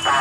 13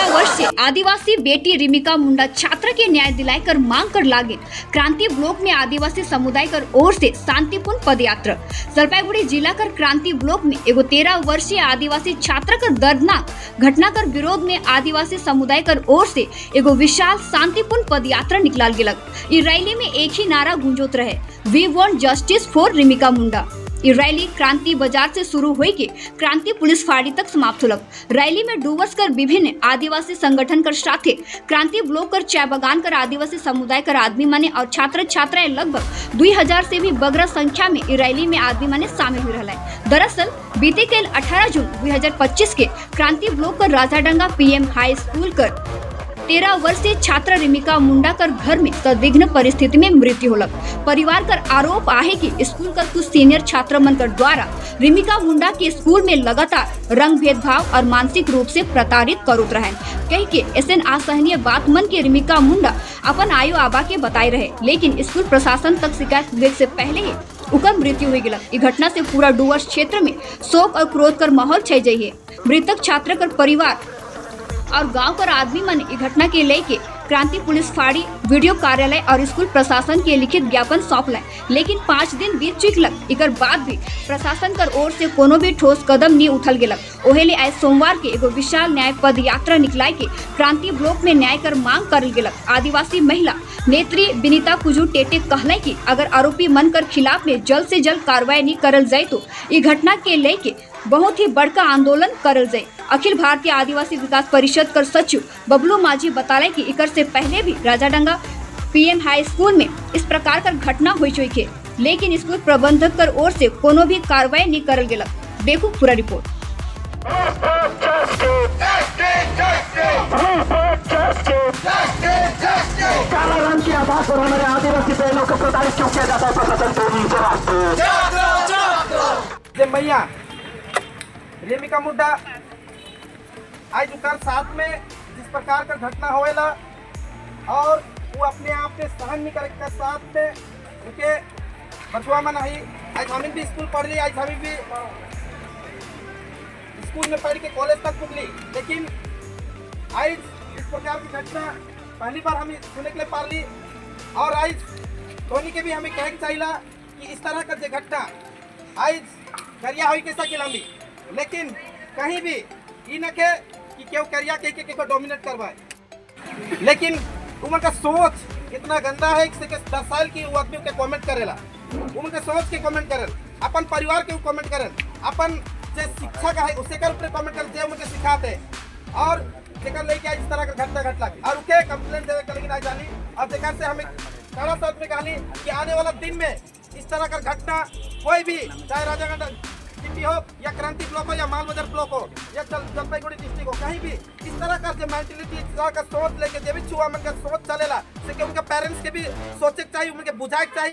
वर्ष से आदिवासी बेटी रिमिका मुंडा छात्र के न्याय दिलाए कर मांग कर लागे क्रांति ब्लॉक में आदिवासी समुदाय कर ओर से शांतिपूर्ण पदयात्रा। जलपाईगुड़ी जिला कर क्रांति ब्लॉक में एगो 13 वर्षीय आदिवासी छात्र कर दर्दनाक घटना कर विरोध में आदिवासी समुदाय कर ओर से एगो विशाल शांतिपूर्ण पदयात्रा निकलाल गेलक। ई रैली में एक ही नारा गूंजोत रहे, "We want justice for Rimika Munda।" ई रैली क्रांति बाजार से शुरू हुई के क्रांति पुलिस फाड़ी तक समाप्त होलक। रैली में डुवर्स कर विभिन्न आदिवासी संगठन कर साथे क्रांति ब्लॉक कर चाय बगान कर आदिवासी समुदाय कर आदमी माने और छात्र छात्राएं लगभग 2000 से भी बगरा संख्या में ई रैली में आदमी माने शामिल हो रहा है। दरअसल बीते कल 18 जून 2025 के क्रांति ब्लॉक कर राजाडंगा पीएम हाई स्कूल कर 13 वर्षीय छात्र रिमिका मुंडा कर घर में संदिग्ध परिस्थिति में मृत्यु होलक। परिवार कर आरोप आहे कि स्कूल कर कुछ सीनियर छात्र मन कर द्वारा रिमिका मुंडा के स्कूल में लगातार रंग भेदभाव और मानसिक रूप से प्रताड़ित करुत रहे कह के ऐसे असहनीय बात मन के रिमिका मुंडा अपन आयु आबा के बताए रहे, लेकिन स्कूल प्रशासन तक शिकायत हुए से पहले ही उकर मृत्यु हो गया। इस घटना से पूरा डुवर्स क्षेत्र में शोक और क्रोध कर माहौल छाई जाइए है। मृतक छात्र कर परिवार और गांव कर आदमी मन इस घटना के लेके क्रांति पुलिस फाड़ी, बीडीओ कार्यालय और स्कूल प्रशासन के लिखित ज्ञापन सौंप लाए, लेकिन 5 दिन बीत चुकलक, इकर बाद भी प्रशासन कर ओर से कोनो भी ठोस कदम नहीं उठल गेलक। ओहेले आए सोमवार के एगो विशाल न्याय पद यात्रा निकलाए के क्रांति ब्लॉक में न्याय कर मांग करल गेलक। आदिवासी महिला नेत्री विनीता कुजू टेटे कहले कि अगर आरोपी मन कर खिलाफ में जल्द से जल्द कार्रवाई नहीं करल जाए तो ई घटना के लेके बहुत ही बड़का आंदोलन करल जाए। अखिल भारतीय आदिवासी विकास परिषद कर सचिव बबलू माझी बताले कि इकर से पहले भी राजाडंगा पीएम हाई स्कूल में इस प्रकार कर घटना हुई चुकी है, लेकिन स्कूल प्रबंधक कर ओर से कोनो भी कार्रवाई नहीं करल गेलक। देखो पूरा report. Justice, justice, justice, justice। काला रंग के आधार पर हमारे आदिवासी बहनों को प्रताड़ित क्यों किया जाता है? प्रशासन को जवाब दो। जे मैया रेमिका मुंडा आज उकर साथ में जिस प्रकार का घटना होएला और वो अपने आप के सहन नहीं करे के साथ में उनके बचुआ में नहीं। आज हमें भी स्कूल पढ़ ली, आज हमें भी स्कूल में पढ़ के कॉलेज तक पुगली, लेकिन आज इस प्रकार की घटना पहली बार हमें सुने के लिए पार ली। और आज धोनी के भी हमें कहे के चाहिए कि इस तरह का जो घटना आज करिया हुई के सकिल हमी, लेकिन कहीं भी ई न के कि केहू करिया के के डोमिनेट करवाए, लेकिन उमन का सोच इतना गंदा है कि 10 साल की वो आदमी के कमेंट करेला, उमन के सोच के कमेंट करेल, अपन परिवार के कमेंट करेल, अपन जे शिक्षा का है उसे कर ऊपर कमेंट कर जे उनके सिखाते और जेकर लेके आज इस तरह का घटना घटला और उके कंप्लेंट देवे के लेकिन आज जानी और जेकर से हमें कड़ा शब्द में कहली कि आने वाला दिन में इस तरह का घटना कोई भी, चाहे राजागंज सिटी हो या क्रांति ब्लॉक हो या माल बाजार ब्लॉक हो या जलपाईगुड़ी डिस्ट्रिक्ट हो, कहीं भी इस तरह का जो मेंटलिटी, इस तरह का सोच लेके जो भी छुआ मन का सोच चलेला से कि उनके पेरेंट्स के भी सोचे के चाहिए, उनके बुझाए के चाहिए।